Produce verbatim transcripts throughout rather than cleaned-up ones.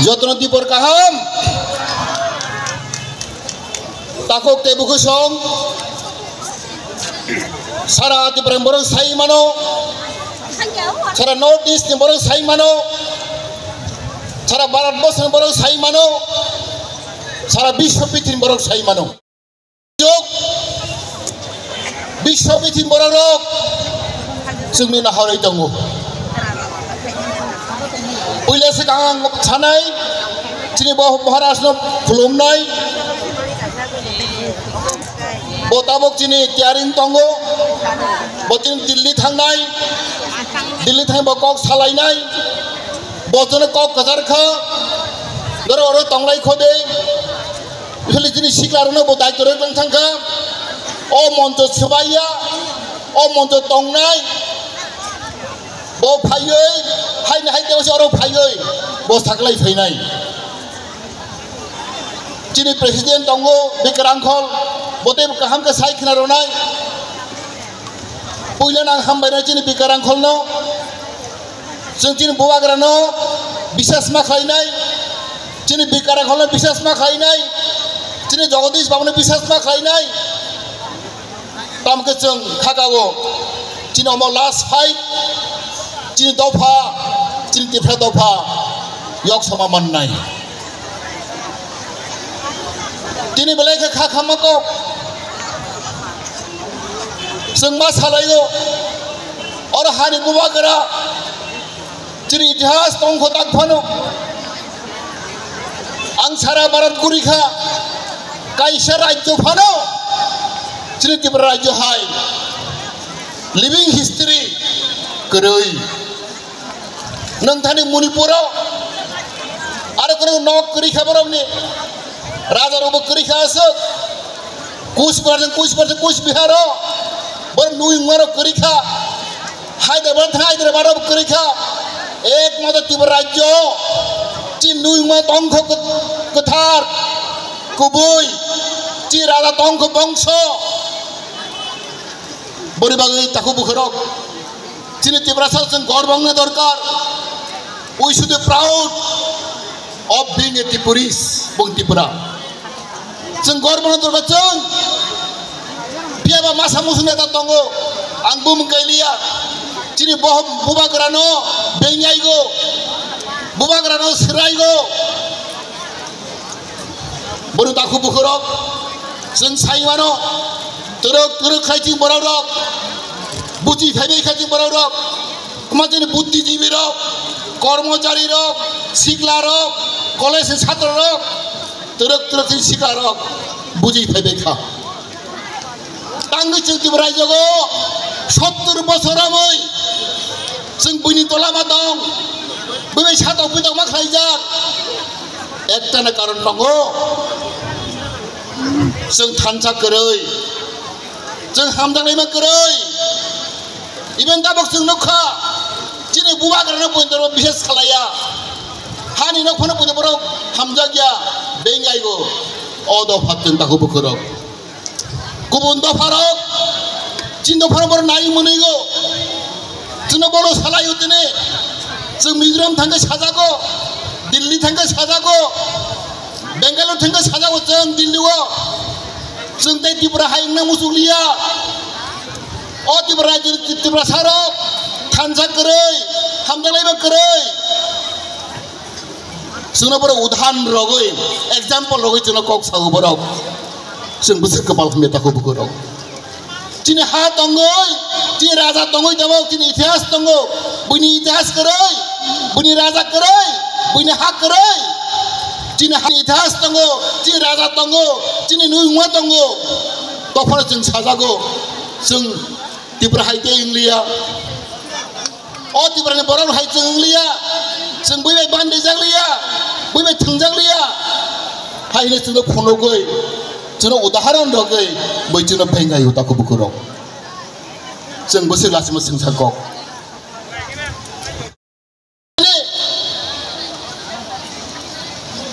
Jotono dipor kaham. Takhuk tei bukhuk song. Sara Tripura ni borok sai mano. Sara North East ni borok sai mano. Sara Bharat Borsho ni borok sai mano. Sara Biswa Prithvi ni borok sai mano. Jok, Biswa Prithvi ni borok rok chwngno nahorwi tongo. Puila swkang ang sanai, chini bo Maharaj no khulumnai. Bo tabok chini tiyaring tongo. Bo chini Delhi thangnai. Delhi thang bo kok salainai. Bo chini kok kwchar kha. Doro oro tonglai kho de. Usually chini sikla rokno bo daityo rwk lang thang kha. O moncho swbaiya, o moncho tongnai. Bo phaiwi, haini hai tebo se oro phaiwi, bo saklai phainai. Chini president tongo, Bikar Angkhol, bo tei kaham khe sai khna rwnai. Puila nang hambai nai chini Bikar Angkhol no. Chwng chini bubagra no bisas ma khlainai. Chini Bikar Angkhol no bisas ma khlainai. Chini Jagadish Babu no bisas ma khlainai. Tamkhe chwng khakao chini omo last fight, chini dopha, chini Tipra dopha yok sama mannai. Tini belai khe kha khamma kok. Chwng ma salaio, oro hani bubagra. Chini itihas tongkho tak phano. Ang sara Bharat guri kha. Kaisa rajyo phano. Chini Tripura rajyo hai. Living history kwrwi. Nwng thani Manipuro. Aro kwrwi nok kwrwi kha borokni. Raja rokbo kwrwi kha aswk. Kuch Bihar, Kuch Bihar, Kuch Bihar o. Borok nui wngmarok kwrwi kha. Hyderabad thang Hyderabad o kwrwi kha. Ekmatro Tripura rajyo. Chini nui wngma tongkho kwt-, kwthar. Kubui. Chini raja tongkho bongso. Boni bagwi takhuk bukhurok. Chini Tiprasa chwng gorbo wngna dorkar. We should be proud of being a Tipuris, bung Tipra. Chwng gorbo wngna dorkar chwng. Phiya ba masa musu neta tongo, ang bumung kailiya. Chini boh-, bubagrano bengyaigo, bubagrano swraigo. Boni takhuk bukhurok chwng sai mano, twrwk twrwk khai chini borok rok, buchi phaibai khai chini borok rok, kwma chini buddhijibi rok, kormochari rok, sikla rok, college ni chhatro rok, twrwk twrwk chini sikla rok buchi phaibai kha. Tangwi chwng Tripura rajyogo sottur bosor romwi chwng buini tola ma tong, buini satok pitok ma khlaijak. Ektana karon tongo, chwng thansa kwrwi, chwng hamjaknaima kwrwi. Even tabok chwng nukha, chini bubagrano poito bisas khlaiya, hani nok phano poito borok hamjakya, bengaigo. O dopha chwng takhuk bukhurok. Kubun dopharok, chini dopharok borok nai mwnwigo. Chwngno bono salaio tini. Chwng Mizoram thangkhe sajago, Delhi thangkhe sajago, Bangalore thangkhe sajago chwng Delhi o. Chwng tei Tripura hai wngna muchukliya. O Tripura rajyoni Tiprasarok thansa kwrwi, hamjaklaiba kwrwi. Chwngno borok udaharon rogwi, example rogwi chwngno kok sao borok. Chwng bwswk kwpal hamya takhuk bukhurok. Chini ha tongwi, chini raja tongwi tabok, chini itihas tongo. Buini itihas kwrwi, buini raja kwrwi, buini ha kwrwi. Chini ha itihas tongo, chini raja tongo, chini nui wngma tongo. Tophano chwng sajago, chwng Tipra hai tei wngliya. O Tiprani borok hai chwng wngliya, chwng bui bai bandrijak liya, bui bai thwngjak liya. Hai hwnwi chwngno phunugwi, chwngno udaharon rwgwi, bui chwngno bengai o takhuk bukhurok. Chwng bwswk lachima swngsa kok.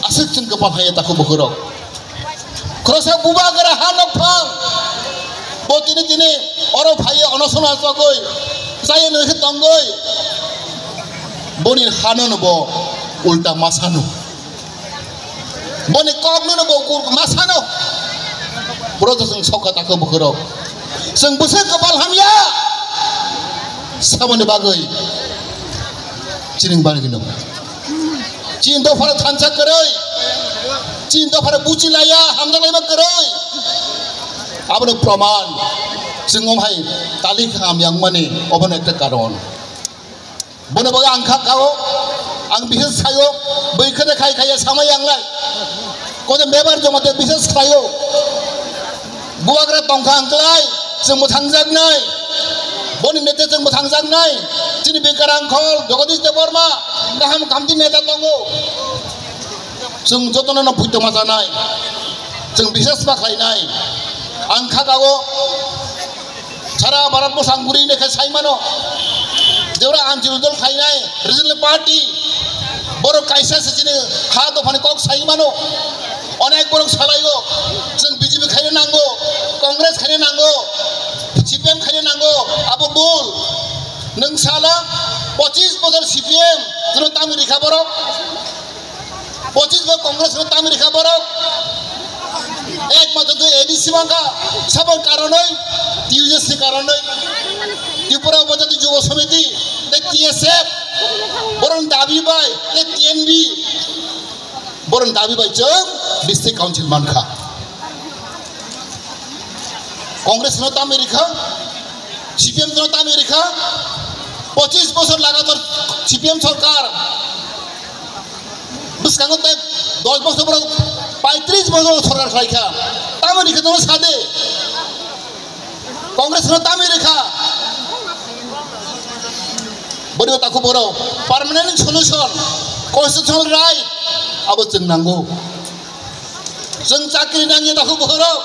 Aswk chwng kwpal hai takhuk bukhurok. Khoroksa bubagra ha nokphang. Bo tini tini oro phaiwi onosona chogwi, chaya nwi khe tongwi. Boni hano no bo ulta ma sanu. Boni kok no bo kur masano. Boro to chwng sokha tako bukhurok. Chwng bwswk kwpal hamya. Samani bagwi. Chini bagwi no. Chini dophano thansa kwrwi. Chini dophano buchi laya, hamjak laima kwrwi. Abono proman. Chwng omhai talik hamya wngmani obono ekta karon. Bono bagwi ang kha kao, ang bises saio, bwkhwrwi khai khai samai ang lai. Kote member joma te bises khlaio. Bubagra tongkha ang klai, chwng mwthangjaknai. Boni nete chwng mwthangjaknai. Chini Bikram Khol, Jagadish Debbarma, kaham kamti neta tongo. Chwng jotono no buito majanai. Chwng bises ma khlainai. Ang kha kao, Sara Bharat bwsang bwrwi hinwi khe sai mano. Jebra anchil dol khainai regional party. Borok kaisa se chini ha dophani kok sai mano. Onek borok salaio. Chwng B J P khaina nango, Congress khaina nango, C P M khaina nango. Abo bul. Nwng sala pochis bosor C P M chwngno tamni rikha borok. Pochis bo Congress no tamni rikha borok. Ekmatro twi A D C mangkha, saboni karonoi, T U J S ni karonoi. Tripura Upajati Jubo Samiti, tei T S F, borokni dabi bai, tei T N B, borokni dabi bai chwng district council mankha. Congress no tamni rikha, C P M no tamni rikha, pochis bosor lagatar C P M sorkar. Bwskango tei dos bosor borok paitris bosor sorkar khlaikha. Tamoni khe tono sade. Congress no tamwi rikha. Boni takhuk borok permanent solution, constitutional right abo chwng nango. Chwng chakri nangya takhuk borok.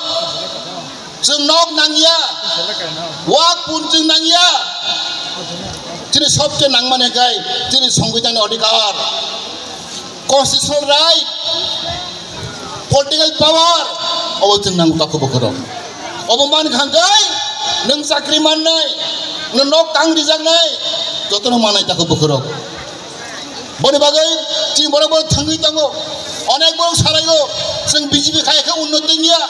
Chwng nok nangya, wak pun chwng nangya. Chini sobse nangmani khai chini songbidan ni odhikar, constitutional right, political power, obo chwng nang takhuk bukhurok. Obo man khangkai nwng chakri mannai, nwng nok tang rijaknai, jotono manai takhuk bukhurok. Boni bagwi chini borok borok thangwi tongo. Onek borok salaio, chwng B J P khai khe unnoti wngya,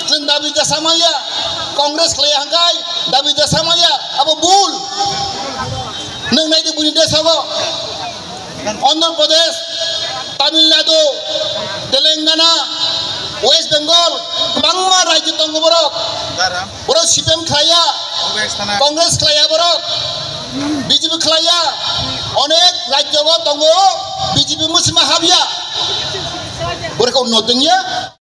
chwng dabi jasa manya, Congress khlai hangkai dabi jasa manya, abo bul. Nwng naidi buini desogo, Andhra Pradesh, Tamil Nadu, Telangana, West Bengal, kwbangma rajyo tongo borok. Borok C P M khlaiya, Congress khlaiya borok, B J P khlaiya, onek rajyogo tongo B J P musima habya. Borok khe unnoti wngya.